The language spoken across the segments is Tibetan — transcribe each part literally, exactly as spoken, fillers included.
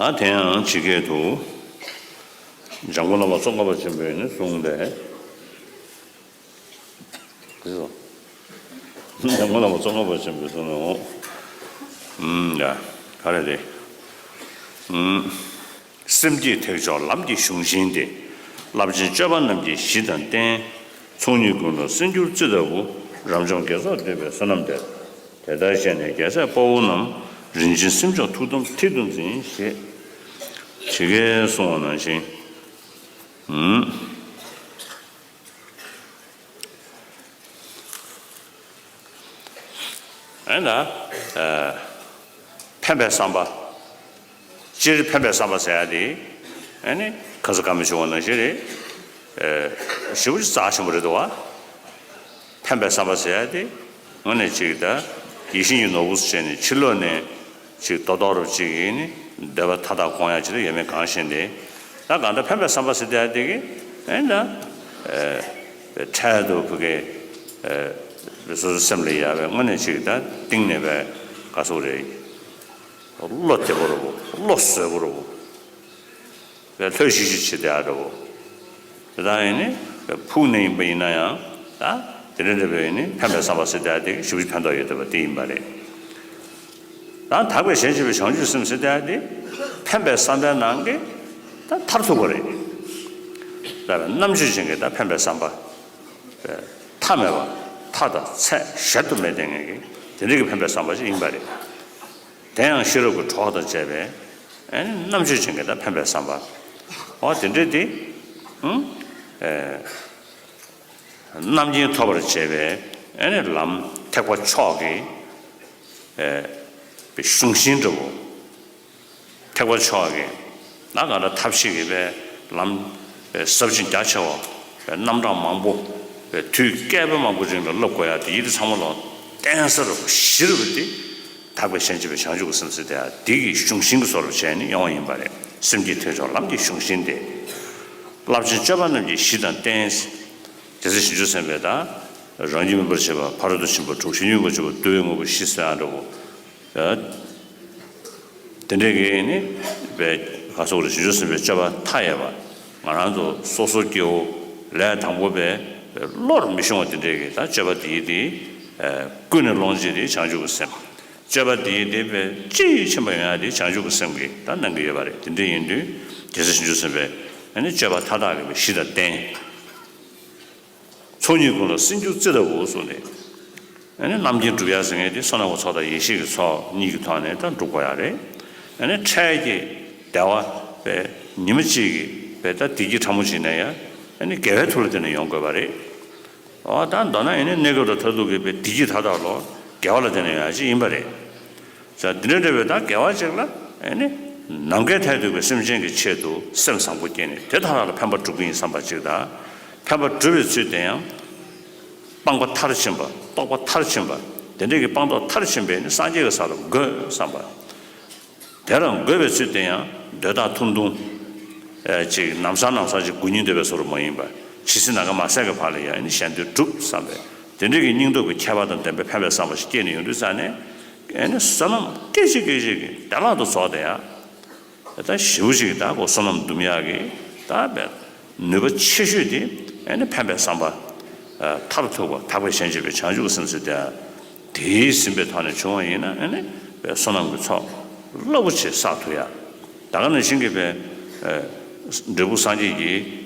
ད་དེ་ཡང་ཇི་སྐད་དུ། འཇམ་མགོན་བླ་མ་ཙོང་ཁ་པ་ཆེན་པོས་ནི་གསུངས་པས། འཇམ་མགོན་བླ་མ་ཙོང་ཁ་པ་ཆེན་པོས་གསུངས་ནོ། ཨུམ། ཡ། ག་རེ་རེད། ཨུམ། སེམས་བསྐྱེད་ཐེག་མཆོག་ལམ་གྱི་གཞུང་ཤིང་སྟེ། རླབས་ཆེན་སྤྱོད་པ་རྣམས་ཀྱི་གཞི་དང་རྟེན། ཚོགས་གཉིས་ཀུན་ལ་སྲིད་འགྱུར་རྩི་ལྟ་བུ། རབ་འབྱམས་དགེ་ཚོགས་འདུས་པའི་བསོད་ནམས་སྟེར། དེ་ལྟར་ཤེས་ནས་རྒྱལ་སྲས་དཔའ་བོ་རྣམས། རིན་ཆེན་སེམས་མཆོག་ཐུགས་དམ་མཐིལ་དུ་འཛིན། ཞེས་ཇི་སྐད་གསུངས་པ་ནང་བཞིན། ཨུམ། ཨེ་ན། ཨ། ཕན་པའི་བསམ་པ། སྤྱིར་ཕན་པའི་བསམ་པ་ཟེར་ཡ་དེ། ཨེ་ནི་ཁ་ས་ཀ་མི་ཆུང་བ་ནང་བཞིན་རེད། ཨེ། ཞེ་པོ་ཅིག་རྩ་ཆེན་པོ་རེད་འདུག་བ། ཕན་པའི་བསམ་པ་ཟེར་ཡ་དེ། དངོས་གནས་ཅིག་ད་ཡིད་བཞིན་གྱི་ནོར་བུ་བྱས་ནས་ཕྱི་ལོགས་ནས་ཅིག་ཏོག་ཏོག་རུ་ཅིག་ཡིན་ནི་འདོད་པ་མཐའ་དག་སྐོང་ཡ་ཅིག་ད་ཡོད་མེད་གང་ཤེས་ཏེ། ད་གང་ལྟར་ཕན་པའི་བསམ་པ་ཟེར་ཡ་དེ་གི་ཨེ་ན། ཨེ། འཕྲལ་དུ་ཕ་གི། ཨེ། སོ་སོའི་སེམས་ལ་ཡོད་པའི་དངོས་གནས་ཅིག་ད་གཏིང་ནས་པའི་ག་སོག་རེད། བློ་བདེ་པོ་རེད་བོ། བློ་བཟོད་པོ་རེད་བོ། པའི་ལྷོད་ཤིག་ཤིག་བྱེད་བསྡད་ཡ་རེད་བོ། དེ་དག་ཡིན་ནི་ཕུགས་ནས་ཡིན་པ་ཡིན་ན་ཡང་ད་དེ་འདྲ་འདྲ་བའི་ཡིན་ནི་ཕན་པའི་བསམ་པ་ཟེར་བསྡད་ཡ་དེ་ཞེ་པོ་ཅིག་ཕན་ཐོགས་ཡོད་བསྡད་པ་དེ་ཡིན་པ་རེད། ད་དག་པའི་ཞལ་བྱེད་པའི་བྱང་ཆུབ་སེམས་ཟེར་བསྡད་ཡ་དེ་ཕན་པའི་བསམ་པའི་ནང་གི་ད་མཐར་ཐུག་པ་རེད། ད་རྣམ་དཔྱོད་ཅན་གྱི་ད་ཕན་པའི་བསམ་པ། མཐའ་མེད་པ། མཐའ་དང་ཚད་གཞལ་དུ་མེད་བསྡད་མཁན་གྱི་དེ་འདྲ་གི་ཕན་པའི་བསམ་པ་ཞིག་ཡིན་པ་རེད། དེ་ཡང་ཤེས་རབ་ཀྱི་གྲོགས་དང་བཅས་པའི་ཨེ་ནི་རྣམ་དཔྱོད་ཅན་གྱི་ད་ཕན་པའི་བསམ་པ། འོ་དེ་འདྲ་དེ། ཨུམ། ཨེ། རྣམ་མཁྱེན་ཐོབ་པར་བྱེད་པའི་ཨེ་ནི་ལམ་ཐེག་པ་མཆོག་གི་ཨེ་གཞུང་ཤིང་འདྲ་བོ། ཐེག་པ་མཆོག་གི་ན་ག་ལ་ཐབས་ཤེས་ཀྱི་པའི་ལམ་པའི་ཟབ་ཅིང་རྒྱ་ཆེ་བ་པའི་རྣམ་གྲངས་མང་པོ་པའི་དུས་བསྐལ་པ་མང་པོ་རིང་ལ་བསླབ་དགོས་ཡ་དེ་ཡིད་དུ་ཚང་མ་ལ་བརྟན་ས་རུ་གཞི་རུ་དེ་དག་པའི་ཞལ་བྱེད་པའི་བྱང་ཆུབ་ཀྱི་སེམས་ཟེར་དེ་དེ་གི་གཞུང་ཤིང་གི་བཟོ་འདྲ་བྱས་ནས་ཡོང་བ་ཡིན་པ་རེད། སེམས་བསྐྱེད་ཐེག་མཆོག་ལམ་གྱི་གཞུང་ཤིང་སྟེ། རླབས་ཆེན་སྤྱོད་པ་རྣམས་ཀྱི་གཞི་དང་རྟེན། རྒྱལ་སྲས་བྱང་ཆུབ་སེམས་དཔའི་ད་རང་རྒྱུད་སྨིན་པར་བྱེད་པ་ཕ་རོལ་ཏུ་ཕྱིན་པ་དྲུག་གཞན་ཡུལ་མ་བྱས་པ་བསྡུ་བའི་དངོས་པོ་བཞི་ཟེར་ཡ་འདྲ་བོ། དེ་འདྲའི་གི་ནི་པའི་ག་སོགས་རེ་བྱང་ཆུབ་སེམས་དཔའི་སྤྱོད་པ་མཐའ་ཡས་པ། ང་རང་ཚོ་སོ་སོ་སྐྱེ་བོ་ལས་དང་པོ་པའི་བློར་མི་ཤོང་བ་དེ་འདྲའི་གི་ད་སྤྱོད་པ་དེ་ཡི་དེ་ཀུན་ནས་སློང་བྱེད་དེ་བྱང་ཆུབ་ཀྱི་སེམས། སྤྱོད་པ་དེ་ཡི་དེ་པའི་སྤྱི་ཡི་ཕྱིན་པ་ཡོང་ཡ་དེ་བྱང་ཆུབ་ཀྱི་སེམས་ཀྱི་ད་གནང་གི་ཡོད་པ་རེད། དེ་འདྲ་ཡིན་དུས་རྒྱལ་སྲས་བྱང་ཆུབ་སེམས་དཔའི་ནི་སྤྱོད་པ་མཐའ་དག་གི་གཞི་དང་རྟེན། ཚོགས་གཉིས་ཀུན་ལ་སྲིད་འགྱུར་རྩི་ལྟ་བུ་གསུངས་ཏེ། ཨ་ནི་རྣམ་མཁྱེན་སྒྲུབ་ཡ་ཟེར་མཁན་དེ་བསོད་ནམས་ཀྱི་ཚོགས་དང་ཡེ་ཤེས་ཀྱི་ཚོགས་གཉིས་ཀྱི་ཐོག་ནས་ད་སྒྲུབ་དགོས་ཡ་རེད། ཨ་ནི་འཕྲལ་གྱི་བདེ་བ་པའི་ཉི་མ་གཅིག་གི་པའི་ད་བདེ་སྐྱིད་ཕྲ་མོ་ཅིག་ནས་ཡང་ཨ་ནི་དགེ་བའི་མཐུ་ལ་བརྟེན་ནས་ཡོང་དགོས་པ་རེད། འོ་ད་མདོར་ན་ཨ་ནི་གནས་སྐབས་དང་མཐར་ཐུག་གི་པའི་བདེ་སྐྱིད་མཐའ་དག་ལོ་དགེ་བ་ལ་བརྟེན་ནས་ཡོང་ཡ་ཅིག་ཡིན་པ་རེད། ས་འདི་འདྲ་འདྲ་བའི་ད་དགེ་བ་ཅིག་ལ་ཨེ་ནི་ནམ་མཁའི་མཐས་གཏུགས་པའི་སེམས་ཅན་གྱི་ཆེད་དུ་སེམས་བཟང་པོ་བསྐྱེད་ནས་དེ་དག་ལ་ཕན་པ་སྒྲུབ་ཀྱི་ཡིན་བསམ་པ་ཅིག་དང་། ཕན་པ་སྒྲུབ་པའི་ཚུལ་དེ་ཡང་སྤངས་པ་མཐར་ཕྱིན་པ། རྟོགས་པ་མཐར་ཕྱིན་པ། དེ་འདྲའི་གི་སྤངས་རྟོགས་མཐར་ཕྱིན་པས་ནི་སངས་རྒྱས་ཀྱི་ས་ལ་འགོད་བསམ་པ། དེ་ལ་འགོད་པའི་ཚུལ་དེ་ཡང་འདོད་ཐག་ཐུང་ཐུང་། ཨེ་ཅིག་ནམ་སང་ནམ་སང་ཅིག་སྒུག་སྙིང་འདོད་པའི་བཟོ་འདྲ་མ་ཡིན་པར་ཇི་སྲིད་ནམ་མཁའ་མ་ཟད་ཀྱི་བར་ལ་ཡང་ནི་གཞན་དོན་སྒྲུབ་བསམ་པས་དེ་འདྲའི་གི་སྙིང་སྟོབས་ཀྱི་ཁྱད་པར་དང་ལྡན་པའི་ཕན་པའི་བསམ་པ་ཞིག་སྐྱེས་ནས་ཡོང་དུས་ཙང་ནས། ཨེ་ནི་བསོད་ནམས་སྐད་ཅིག་སྐད་ཅིག་གིས་བདེ་བླག་ཏུ་རྫོགས་ཏེ་ཡང་། ད་ཞེ་པོ་ཅིག་ད་ཁོ་བསོད་ནམས་འདུམ་ཡག་གི་ད་བས་ནུས་པ་ཆེ་ཤོས་དེ་ཨེ་ནི་ཕན་པའི་བསམ་པ། མཐར་ཐུག་པ་དག་པའི་ཞལ་བྱེད་པའི་བྱང་ཆུབ་ཀྱི་སེམས་ཟེར་དེ། དེས་ཟིན་པའི་ཐོག་ནས་བྱུང་བ་ཡིན་ན་ཨེ་ནི་བསོད་ནམས་ཀྱི་ཚོགས་རླབས་པོ་ཆེ་བསགས་ཐུབ་ཡ། ད་ག་ནང་བཞིན་གྱི་བས། འབྲས་བུ་སངས་རྒྱས་ཀྱི་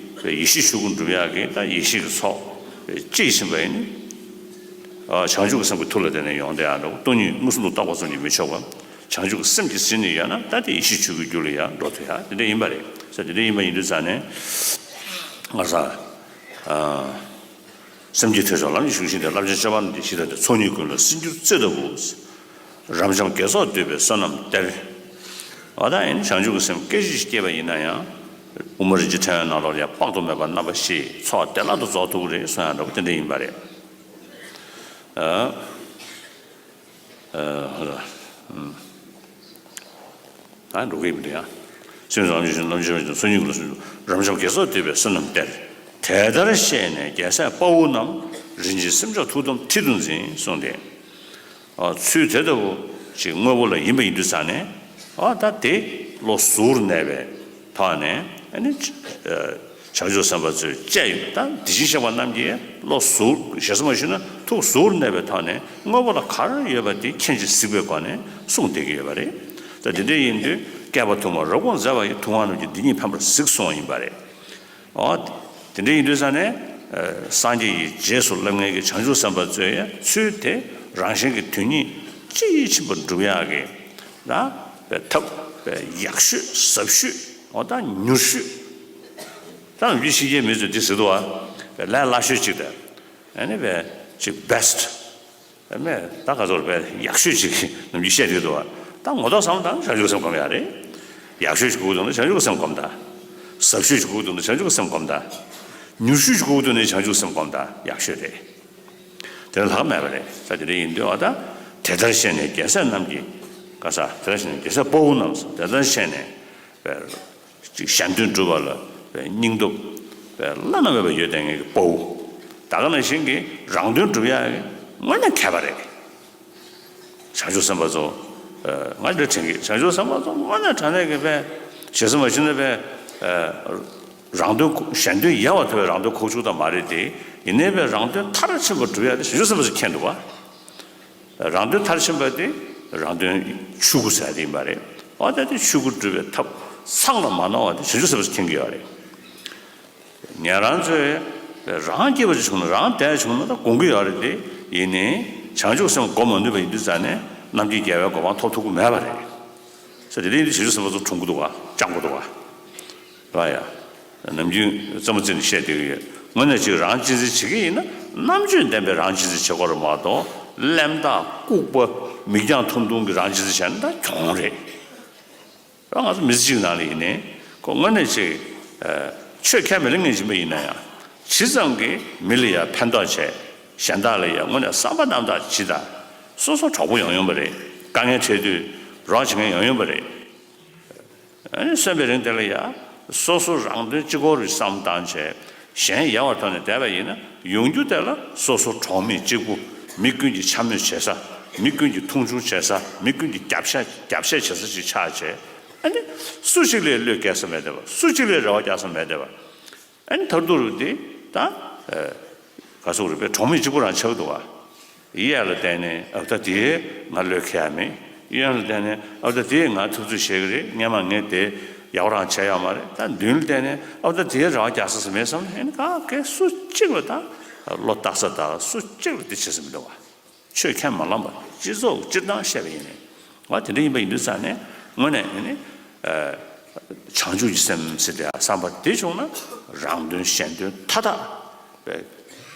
ཡེ་ཤེས་ཆོས་སྐུ་འགྲུབ་ཡག་གི་ད་ཡེ་ཤེས་ཀྱི་ཚོགས་སྐྱེས་ཕྱིན་པ་ཡིན་ནི། བྱང་ཆུབ་ཀྱི་སེམས་ཀྱི་མཐུ་ལ་བརྟེན་ནས་ཡོང་བསྡད་ཡག་འདྲ་བོ། སྟོང་ཉིད་མངོན་སུམ་དུ་རྟོགས་པ་ཙམ་གྱིས་མི་ཆོག་པ། བྱང་ཆུབ་ཀྱི་སེམས་ཀྱིས་ཟིན་ནས་ཡོད་ན་ད་དེ་ཡེ་ཤེས་ཆོས་སྐུའི་རྒྱུ་ལ་ཡང་འགྲོ་ཐུབ་ཡག་དེ་འདྲ་ཡིན་པ་རེད། ས་དེ་འདྲ་ཡིན་པ་ཡིན་དུས་ཙང་ནས། ང་ས། སེམས་བསྐྱེད་ཐོས་བསམ་ལམ་གྱི་གཞུང་ཤིང་སྟེ། རླབས་ཆེན་སྤྱོད་པ་རྣམས་ཀྱི་གཞི་དང་། དེ་ཚོགས་གཉིས་ཀུན་ལ་སྲིད་འགྱུར་རྩི་ལྟ་བུ། རབ་འབྱམས་དགེ་ཚོགས་འདུས་པའི་བསོད་ནམས་སྟེར། འོ་ད་ཡིན་བྱང་ཆུབ་ཀྱི་སེམས་སྐད་ཅིག་སྐྱེས་པ་ཡིན་ན་ཡང་། དབུ་མ་རིན་ཆེན་ཕྲེང་བའི་ནང་ལོགས་ལ་ཡང་དཔག་ཏུ་མེད་པ་རྣམ་པ་བཞིའི་ཚོགས་བདེ་བླག་ཏུ་རྫོགས་ཐུབ་ཀྱི་རེད་གསུང་ཡག་འདྲ་བོ་དེ་འདྲ་ཡིན་པ་རེད། ཨ། ཨ། ཧ་ལ། ཨུམ། ད་འགྲོ་གི་ཡིན་པ་འདྲ་ཡང་། སེམས་བཟང་ཞིང་རྣམ་དཔྱོད་ཅན། ཚོགས་གཉིས་ཀུན་ལ་སྲིད་འགྱུར། རབ་འབྱམས་དགེ་ཚོགས་འདུས་པའི་བསོད་ནམས་སྟེར། དེ་ལྟར་ཤེས་ནས་རྒྱལ་སྲས་དཔའ་བོ་རྣམས། རིན་ཆེན་སེམས་མཆོག་ཐུགས་དམ་མཐིལ་དུ་འཛིན་གསུངས་ཏེ། ཨ། ཚུལ་དེ་ལྟ་བུ་ཅིག་དངོས་པོ་ལ་ཡིན་པ་ཡིན་དུས་ཙང་ནས། ཨ། ད་དེ་ བློ་གཟུར་གནས་པའི་ཐོག་ནས་ཨ་ནི་བྱང་ཆུབ་སེམས་དཔའ་ཚོས་དཔྱད་ཡོད། ད་དེ་བཞིན་གཤེགས་པ་རྣམས་ཀྱིས་བློ་གཟུར་ཞེ་ས་མ་ཞུས་ན་ཐུགས་གཟུར་གནས་པའི་ཐོག་ནས་དངོས་པོ་ལ་ག་རེ་ཡོད་པ་དེ་མཁྱེན་ཅིང་གཟིགས་པའི་སྒོ་ནས་གསུངས་བསྡད་ཀྱི་ཡོད་པ་རེད། ད་དེ་འདྲ་ཡིན་དུས་བསྐལ་པ་ཐུང་བ་རབ་དགོངས་མཛད་པ་ཡི་ཐུབ་དབང་རྣམས་ཀྱིས་འདི་ཉིད་ཕན་པར་གཟིགས་གསུངས་པ་ཡིན་པ་རེད། ཨོ། དེ་འདྲ་ཡིན་དུས་ཙང་ནས། ཨ། སངས་རྒྱས་ཀྱི་རྗེས་སུ་བསླབ་མཁན་གྱི་བྱང་ཆུབ་སེམས་དཔའ་ཚོས་ཡང་ཚུལ་དེ་རང་གཞན་གྱི་དོན་གཉིས་སྤྱི་ཡིད་ཆེན་པོར་འགྲུབ་ཡག་གི་ལ་པའི་ཐབས་པའི་ཡག་ཤོས་ཟབ་ཤོས། ཨོ། ད་མྱུར་ཤོས། ད་ནམ་རྒྱུན་ཕྱི་རྒྱལ་མི་ཚོས་འདི་ཟེར་འདུག་བ། པའི་ལས་སླ་ཤོས་གཅིག་དང་། ཨ་ནི་པའི་གཅིག་best། མེད། ད་ག་ཚོད་རེད་པས། ཡག་ཤོས་ཅིག་ནམ་རྒྱུན་བཤད་བསྡད་འདུག་བ། ད་ངོ་ཐོག་བསམ་བློ་བཏང་ན་བྱང་ཆུབ་སེམས་སྒོམ་ཡག་རེད། ཡག་ཤོས་ཅིག་དགོས་འདུག་ན་བྱང་ཆུབ་སེམས་སྒོམ་དང་། ཟབ་ཤོས་ཅིག་དགོས་འདུག་ན་བྱང་ཆུབ་སེམས་སྒོམ་དང་། མྱུར་ཤོས་ཅིག་དགོས་འདུག་ན་བྱང་ཆུབ་སེམས་སྒོམ་དང་ཡག་ཤོས་རེད། དེ་ལ་ལྷག་མེད་པ་རེད། ས་དེ་འདྲ་ཡིན་དུས་བ། ད་དེ་ལྟར་ཤེས་ནས་རྒྱལ་སྲས་རྣམས་ཀྱིས། ག་ས། དེ་ལྟར་ཤེས་ནས་རྒྱལ་སྲས་དཔའ་བོ་རྣམས་སོ། དེ་ལྟར་ཤེས་ནས། ཅིག་གཞན་དོན་སྒྲུབ་པ་ལ་སྙིང་སྟོབས་བླ་ན་མེད་པ་ཡོད་བསྡད་མཁན་གྱི་དཔའ་བོ། ད་ག་ནང་བཞིན་གྱི་རང་དོན་སྒྲུབ་ཡག་གི་དངོས་གནས་མཁས་པ་རེད། བྱང་ཆུབ་སེམས་དཔའ་ཚོ། ང་འདིར་དྲན་གྱི། བྱང་ཆུབ་སེམས་དཔའ་ཚོ་དངོས་གནས་དྲང་གནས་ཀྱི་པས་ཞེ་ས་མ་ཞུས་ན་པས། རང་དོན་གཞན་དོན་ཡལ་བ་ཐུབ་པའི་རང་དོན་ཁུག་ཆུག་ད་མ་རེད་དེ། ཡིན་ནའི་པས་རང་དོན་མཐར་ཕྱིན་པ་སྒྲུབ་ཡག་དེ་བྱང་ཆུབ་སེམས་དཔའ་ཚོས་མཁྱེན་འདུག་བ། རང་དོན་མཐར་ཕྱིན་པ་དེ་རང་དོན་ཆོས་སྐུ་ཟེར་ཡག་དེ་ཡིན་པ་རེད། འོ། ད་དེ་ཆོས་སྐུ་སྒྲུབ་པའི་ཐབས་མཚམས་ལ་མ་སྣང་བ་དེ་བྱང་ཆུབ་སེམས་དཔའ་ཚོས་མཁྱེན་གྱི་ཡོད་རེད། ཉན་རང་ཚོས་རང་སྐྱིད་པ་ཅིག་བྱུང་ན། རང་བདེ་བྱུང་ན་ད་དགོངས་ཀྱི་ཡོད་རེད་དེ། ཡིན་ནའི་བྱང་ཆུབ་སེམས་སྒོམ་མ་ནུས་པ་ཡིན་དུས་ཙང་ནས་རྣམ་མཁྱེན་རྒྱལ་བའི་གོ་འཕང་ཐོབ་ཐུབ་ཀྱི་མེད་པ་རེད། ས་དེ་འདྲ་ཡིན་དུས་བྱང་ཆུབ་སེམས་དཔའ་ཚོ་གྲོངས་ཀྱི་འདུག་ག། སྐྱོ་པོ་འདུག་ག། ར་ཡ། ནམ་རྒྱུན་རྩེད་མོ་རྩེ་ནས་བཤད་བསྡད་ཀྱི་ཡོད། དངོས་གནས་ཅིག་རང་གཅེས་འཛིན་བྱེད་ཀྱི་ཡིན་ན་རྣམ་དཔྱོད་ལྡན་པའི་རང་གཅེས་འཛིན་བྱེད་དགོས་རེད་མ་གཏོགས། གླེན་རྟགས་ལྐུགས་པ་མིག་རྒྱང་ཐུང་ཐུང་གི་རང་གཅེས་འཛིན་བྱས་ན་ད་གྱོང་རེད། ར། ང་ཚོ་མི་ཚེ་གཅིག་ནང་ལ་ཡིན་ནའི་ཁོ་དངོས་གནས་ཅིག་ཆོས་ཁས་མི་ལེན་མཁན་ཅིག་མ་ཡིན་ན་ཡང་། ཇི་ཙམ་གྱིས་མི་ལ་ཡང་ཕན་ཐོགས་བྱས། གཞན་དག་ལ་ཡང་དངོས་གནས་བསམ་པ་རྣམ་དག་ཇི་ལྟར། སོ་སོ་གྲོགས་པོ་ཡོང་ཡོང་པ་རེད། དཀའ་ངལ་འཕྲད་དུས་རོགས་བྱེད་མཁན་ཡོང་ཡོང་པ་རེད། ཨ་ནི་གསོན་པའི་རིང་དེ་ལ་ཡང་སོ་སོ་རང་དོན་གཅིག་པོར་བསམ་བཏང་བྱས། གཞན་ཡལ་བར་དོར་ནས་བསྡད་པ་ཡིན་ན། ཡོང་རྒྱུ་དེ་ལ་སོ་སོ་གྲོགས་མེད་གཅིག་པུ། མི་ཀུན་གྱིས་འཕྱ་སྨོད་བྱེད་ས། མི་ཀུན་གྱིས་མཐོང་ཆུང་བྱེད་ས། མི་ཀུན་གྱིས་རྒྱབ་ཤ་རྒྱབ་བཤད་བྱེད་ས་ཞིག་ཆགས་བྱས། ཨ་ནི་སུ་གཅིག་ལ་བློས་འགེལ་ས་མེད་བསྡད་པ། སུ་གཅིག་ལ་རེ་བ་རྒྱག་ས་མེད་བསྡད་པ། ཨ་ནི་མཐར་ཐུག་རུ་དེ་ད། ཨ། ག་ཟེར་དགོས་རེད་པས། གྲོགས་མེད་གཅིག་པུ་རང་ཆགས་འདུག་བ། གཡས་ལ་བལྟས་ནས་ཨ་ད་དེས་ང་བློས་འཁེལ་ཡག་མེད། གཡོན་ལ་བལྟས་ནས་ཨ་ད་དེས་ང་ཐུབ་ཚོད་བྱེད་ཀྱི་རེད། སྔོན་མ་ངས་དེ་ཡག་པོ་རང་བྱས་ཡོད་མ་རེད། ད་མདུན་ལ་བལྟས་ནས་ཨ་ད་དེས་རེ་བ་རྒྱག་ས་ས་མེད་བསམ་ནས། ཨ་ནི་ག་གེ་སུ་གཅིག་ལ་ད་བློ་བཏགས་ས་དང་། སུ་གཅིག་ལ་དེ་བྱེད་ས་མི་འདུག་བ། ཆོས་ཁས་མ་བླངས་པ། སྤྱི་ཚོགས་སྤྱིར་བཏང་བཤད་པ་ཡིན་ནའི། འོ། དེ་འདྲ་ཡིན་པ་ཡིན་དུས་ཙང་ནས་དངོས་གནས་ནི། ཨ། བྱང་ཆུབ་ཀྱི་སེམས་ཟེར་དེ་བསམ་པ་དེ་བྱུང་ན་རང་དོན་གཞན་དོན་མཐའ་དག་པའི་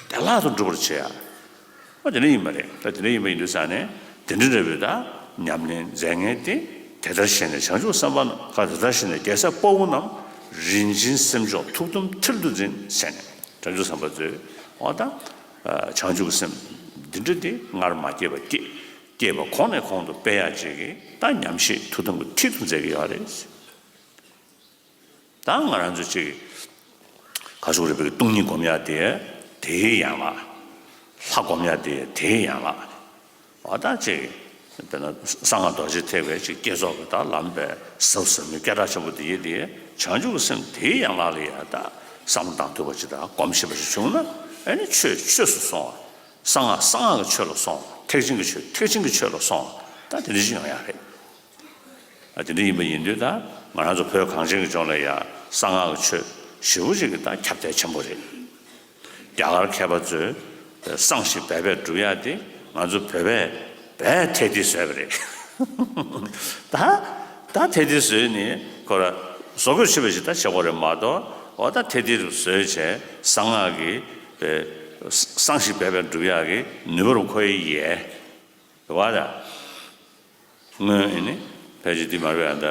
བདེ་བླག་ཏུ་འགྲུབ་པར་བྱེད་ཡ། འོ། དེ་འདྲ་ཡིན་པ་རེད། ད་དེ་འདྲ་ཡིན་པ་ཡིན་དུས་ཙང་ནས་དེ་འདྲ་འདྲ་བོའི་ད་ཉམས་ལེན་མཛད་མཁན་དེ། དེ་ལྟར་ཤེས་ནས་བྱང་ཆུབ་སེམས་དཔའ་རྣམས། ག། དེ་ལྟར་ཤེས་ནས་རྒྱལ་སྲས་དཔའ་བོ་རྣམས། རིན་ཆེན་སེམས་མཆོག་ཐུགས་དམ་མཐིལ་དུ་འཛིན་ཟེར་ནས་བྱང་ཆུབ་སེམས་དཔའ་ཚོས། འོ་ད། ཨ། བྱང་ཆུབ་ཀྱི་སེམས་འདི་འདྲ་དེ་སྔར་མ་སྐྱེས་པ་སྐྱེས། སྐྱེས་པ་གོང་ནས་གོང་དུ་སྤེལ་ཡག་ཅིག་གི་ད་ཉམས་བཞེས་ཐུགས་དམ་གྱི་མཐིལ་དུ་མཛད་ཀྱི་ཡོད་རེད། ད་ང་རང་ཚོ་ཅིག་ག་ཟེར་དགོས་རེད་པས། སྟོང་ཉིད་སྒོམ་ཡག་དེ་དེའི་ཡན་ལག། ལྷ་སྒོམ་ཡག་དེ་དེའི་ཡན་ལག། འོ་ད་ཅིག་དཔེར་ན་གསང་སྔགས་རྡོ་རྗེ་ཐེག་པའི་ཅིག་བསྐྱེད་རྫོགས་ཀྱི་ད་ལམ་པའི་ཟབ་ཟབ་མོའི་སྐད་གྲགས་ཆེན་པོ་དེ་ཡིན་དེ། བྱང་ཆུབ་ཀྱི་སེམས་དེའི་ཡན་ལག་ལ་ཡ་ད་བསམ་བློ་བཏང་ཐུབ་པ་ཅིག་དང་། སྒོམ་ཤེས་པ་ཞིག་བྱུང་ན། ཨ་ནི་ཆོས་ཆོས་སུ་སོང་བ། གསང་སྔགས་གསང་སྔགས་ཀྱི་ཆོས་ལ་སོང་བ། ཐེག་ཆེན་གྱི་ཆོས་ཐེག་ཆེན་གྱི་ཆོས་ལ་སོང་བ། ད་དེ་འདྲ་ཞིག་ཡོང་ཡག་རེད། ཨ། དེ་འདྲ་ཡིན་པ་ཡིན་དུས་ད་ང་རང་ཚོ་བོད་གངས་ཅན་གྱི་ལྗོངས་ལ་ཡ་གསང་སྔགས་ཀྱི་ཆོས་ཞེ་པོ་ཅིག་གི་ད་ཁྱབ་གདལ་ཆེན་པོ་རེད། རྒྱ་གར་མཁས་པ་ཚོས་གསང་ཞིང་སྦས་པས་སྒྲུབ་ཡག་དེ་ང་ཚོ་བོད་པས་སྦས་ཐེ་ཏི་བཟོས་པ་རེད། ད་ད་ཐེ་ཏི་བཟོས་ནས་ཁོ་ར་བཟོ་བཀོད་བྱས་པ་ཞིག་ད་བྱེད་དགོས་རེད་མ་གཏོགས། འོ་ད་ཐེ་ཏི་རུ་བཟོས་བྱས་གསང་སྔགས་ཀྱི་པའི་གསང་ཞིང་སྦས་པས་སྒྲུབ་ཡག་གི་ནུས་པ་རུ་ཁོ་ཡི་ཡས། རེད་བ། ད་སྔོན་ཨེ་ནི་ཕལ་ཆེར་འདི་མ་རེད་པས། ཨ། ད་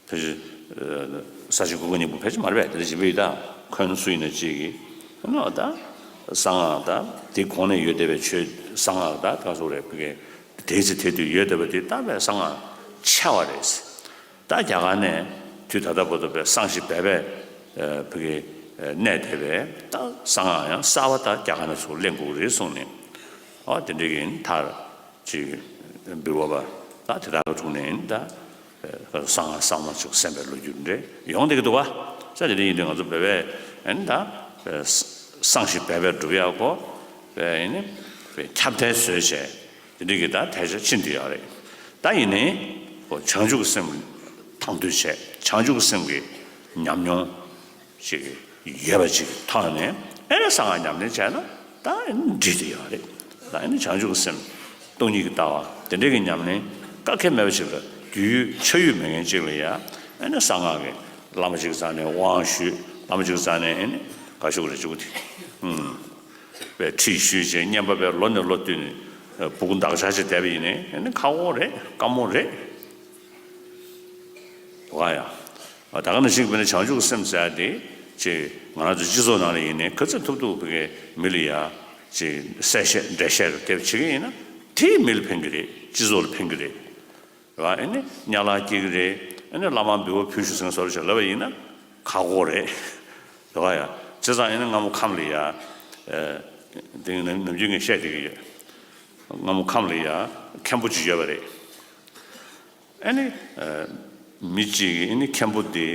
ཕལ་ཆེར་ས་ཆེན་ཀུན་དགའ་སྙིང་པོ་ཕལ་ཆེར་མ་རེད་པས། དེ་འདྲ་ཞིག་ཡིན་པས། ད་འཁོན་སུ་ཡིན་ན་ཅིག་གིས། ཨ་ནི་ད་གསང་སྔགས་ད་དེ་གོང་ནས་ཡོད་བསྡད་པའི་ཆོས། གསང་སྔགས་ད་ག་ཟེར་དགོས་རེད། བོད་སྐད་དེའི་ཚེ་དེ་དུས་ཡོད་བསྡད་པ་དེ་ད་པའི་གསང་སྔགས་ཆེ་བ་རེད། ད་རྒྱ་གར་ནས་དུས་ད་ལྟ་བར་དུ་པའི་གསང་ཞིང་སྦས་པས་བོད་ཀྱི་གནས་དེ་བས་ད་གསང་སྔགས་ཡང་གསར་པ་ད་རྒྱ་གར་ནས་ཚུར་ལེན་དགོས་རེད་གསུངས་ནས། ཨོ། དེ་འདྲ་གི་མཐར་ཅིག་འབུལ་བ་པ་ ད་དེ་དག་གི་དྲུང་ནས་ད་གསང་སྔགས་གསར་མ་ཅིག་གསན་པའི་ལོ་རྒྱུས་འདྲ་ཡོང་བསྡད་ཀྱི་འདུག་ག་ས་དེ་འདྲ་ཡིན་དུས་ང་ཚོ་བོད་པས་ཨ་ནི་ད་གསང་ཞིང་སྦས་པའི་སྒྲུབ་ཡག་གོ་བས་ཨ་ནི་ཁྱབ་གདལ་བཟོས་བྱས་དེ་འདྲ་གི་ད་དལ་ཆ་ཕྱིན་བསྡད་ཡོད་རེད། ད་ཡིན་ནའི་བྱང་ཆུབ་ཀྱི་སེམས་དང་དུ་བྱས། བྱང་ཆུབ་ཀྱི་སེམས་ཀྱི་ཉམས་མྱོང་ཅིག་ཡོད་པ་ཅིག་གི་ཐོག་ནས་ཨེ་ནི་གསང་སྔགས་ཉམས་ལེན་བྱས་ན་ད་ཨེ་ནི་འགྲིག་བསྡད་ཡོད་རེད། ད་ཨེ་ནི་བྱང་ཆུབ་ཀྱི་སེམས་སྟོང་ཉིད་ཀྱི་ལྟ་བ་དེ་འདྲའི་གི་ཉམས་ལེན་དཀའ་ཁེལ་མེད་པ་ཅིག་ལ་རྒྱུས་ཡོད་ཆ་ཡོད་མེད་མཁན་ཅིག་ལ་ཡ་ཨེ་ནི་གསང་སྔགས་ཀྱི་བླ་མ་ཅིག་རྩ་ནས་དབང་ཞུས། བླ་མ་ཅིག་རྩ་ནས་ཨེ་ནི་ག་ཞུ་གི་རེད་ཅིག་དེ་ཨུམ་པའི་ཁྲིད་ཞུས་བྱས་བསྙེན་པ་པའི་ལོ་ནས་ལོ་བསྟུད་ནས་སྦུག་འདག་ཆགས་བྱས་བསྡད་པ་ཡིན་ནའི་ཨེ་ནི་ཁག་པོ་རེད། དཀའ་མོ་རེད། འདུག་ག་ཡ། ད་ག་ནང་བཞིན་དཔེར་ན་བྱང་ཆུབ་སེམས་ཟེར་ཡ་དེ་ཅིག་ང་རང་ཚོ་སྤྱི་ཚོགས་ནང་ལ་ཡིན་ནའི་ག་ཚོད་ཐུབ་ཐུབ་ཀྱི་མི་ལ་ཡ་ཅིག་གསལ་བཤད་འགྲེལ་བཤད་རུ་དེབ་བྱེད་ཀྱི་ཡིན་ན་དེས་མི་ལ་ཕན་གྱི་རེད། སྤྱི་ཚོགས་ལ་ཕན་གྱི་རེད། རེད་བ། ཨེ་ནི་དམྱལ་བར་སྐྱེ་གི་རེད། ཨེ་ནི་བླ་མར་འབུལ་བ་ཕུལ་ཤོག་ཟེར་བཟོ་འདྲ་ཞིག་ལབ་པ་ཡིན་ན་ཁག་པོ་རེད། རེད་བ་ཡ། བྱས་ཙང་ཨེ་ནི་སྔ་མོ་ཁམས་ལ་ཡ། དེ་ནམ་རྒྱུན་ངས་བཤད་བསྡད་ཀྱི་ཡོད། སྔ་མོ་ཁམས་ལ་ཡ་མཁན་པོ་ཅིག་ཡོད་པ་རེད། ཨ་ནི། མི་གཅིག་གིས་ཨ་ནི་མཁན་པོ་དེ།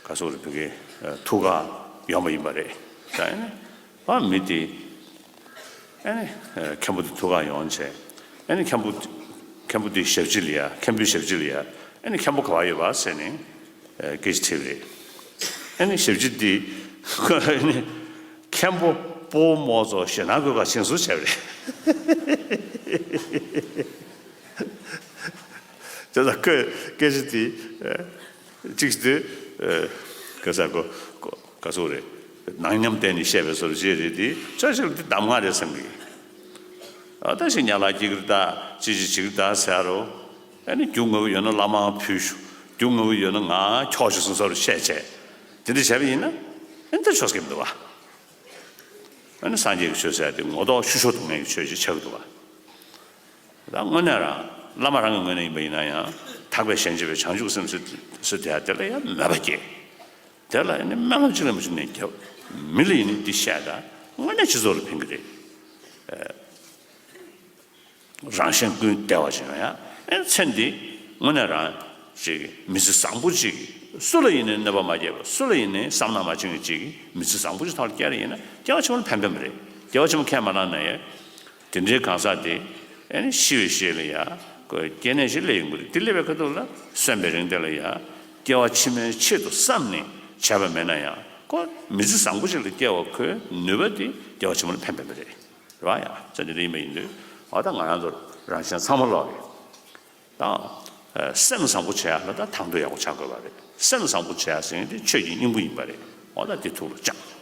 ག་སོག་རེད་བོད་ཀྱི་ཐུགས་ཁ་ཡོང་པ་ཡིན་པ་རེད། ད་ཨ་ནི། ཨ་མི་དེ། ཨ་ནི། མཁན་པོ་དེ་ཐུགས་ཁ་ཡོང་བྱས། ཨ་ནི་མཁན་པོ། མཁན་པོ་དེ་ཞབས་ཕྱི་ལ་ཡ་མཁན་པོའི་ཞབས་ཕྱི་ལ་ཡ་ཨ་ནི་མཁན་པོ་ག་པར་ཡོད་པ་ཟེར་ནས། སྐད་ཆ་དྲིས་པ་རེད། ཨ་ནི་ཞབས་ཕྱི་དེ། ཨ་ནི། མཁན་པོ་སྤོ་བོ་མོ་ཚོ་ཞེད་སྣང་དགོས་ག་ཕྱིན་སོང་བྱས་པ་རེད། དེ་ལ་ཁོས་སྐད་ཆ་དེ་གཅིག་དེ་ག་ས་གོ་ག་སོག་རེད། ནང་ཉམས་བསྟན་ནས་བཤད་པའི་བཟོ་འདྲ་ཅིག་རེད་དེ་ཅོག་ཅིག་ལ་དེ་གདམས་ངག་རེད་བསམ་གི། ཨ་ད་ཞིག་དམྱལ་བར་སྐྱེ་གི་རེད་ད། ཅི་ཅི་བྱེད་ཀྱི་རེད་ད་ཟེར་རོ། ཨ་ནི་རྒྱུ་དངོས་པོ་ཡོད་ན་བླ་མར་ཕུལ་ཤོག་རྒྱུ་དངོས་པོ་ཡོད་ན་ང་འཁྱོག་ཤོག་ཟེར་བཟོ་འདྲ་བཤད་བྱས། དེ་འདྲ་བྱས་པ་ཡིན་ན་ཨ་ནི་ད་ཆོག་གི་མི་འདུག་བ། ཨ་ནི་སངས་རྒྱས་ཀྱི་ཆོས་ཟེར་ཡ་དེ་ངོ་ཐོག་ཤུགས་ཤོར་གཏོང་མཁན་གྱི་ཆོས་ཅིག་ཆགས་ཀྱི་འདུག་བ། ད་དངོས་གནས་རང་བླ་མ་རང་གི་ངོས་ནས་ཡིན་པ་ཡིན་ན་ཡང་ཐར་པའི་གཞན་གཅེས་པའི་བྱང་ཆུབ་སེམས་ཟེར་ཟེར་དེ་ཡ་དེ་ལ་ཡང་མོས་པ་སྐྱེ། དེ་ལ་ཡང་ནི་སྨོན་ལམ་གཅིག་ལས་མ་བྱུང་ནས་རྒྱབ། མི་ལ་ཡིན་ནི་འདི་བཤད་ད་དངོས་གནས་སྤྱི་ཚོགས་ལ་ཕན་གྱི་རེད། རང་གཞན་ཀུན་བདེ་བ་ཅིག་ཡོང་ཡ། ཨེ་ཚེ་འདི་དངོས་གནས་རང་ཅིག་མི་ཚེ་བཟང་པོ་ཅིག་སུ་ལ་ཡིན་ནའི་གནོད་པ་མ་བསྐྱལ་བ། སུ་ལ་ཡིན་ནའི་བསམ་ན་མ་བྱུང་བའི་ཅིག་མི་ཚེ་བཟང་པོ་ཅིག་ཐོག་ལ་བསྐྱལ་ཡིན་ན་སྐྱེ་བ་ཕྱི་མ་ལ་ཕན་པ་རེད། སྐྱེ་བ་ཕྱི་མ་ཁས་མ་བླངས་ན་ཡང་དེ་འདྲའི་གང་ཟག་དེ་ཨེ་ནི་ཤི་བའི་ཤེད་ལ་ཡ་ཁོ་སྐྱེ་གནས་ཤིག་སླེབས་ཡོང་གི་རེད། དེ་སླེབས་པའི་ཁ་ཐུག་ལ་གསོན་པའི་རིང་དེ་ལ་ཡ་སྐྱེ་བ་ཕྱི་མའི་ཆེད་དུ་བསམ་ནས་བྱས་པ་མེད་ན་ཡང་ཁོ་མི་ཚེ་བཟང་པོ་ཞིག་ལ་སྐྱེ་བ་ཁོའི་ནུས་པ་དེ་སྐྱེ་བ་ཕྱི་མ་ལ་ཕན་པ་རེད། རེད་བ་ཡ། ཙང་དེ་འདྲ་ཡིན་པ་ཡིན་དུས་འོ་ད་ང་རང་ཚོ་རང་གཞན་ཚང་མ་ལོག་གི་ད་སེམས་བཟང་པོ་བྱེད་ཡ་ལ་ད་དང་དུ་ཡག་པོ་བྱ་དགོས་པ་རེད། སེམས་བཟང་པོ་བྱེད་ཡ་ཟེར་མཁན་དེ་ཆོས་ཀྱི་སྙིང་པོ་ཡིན་པ་རེད། འོ་ད་དེ་ཐུགས་ལ་བཅངས།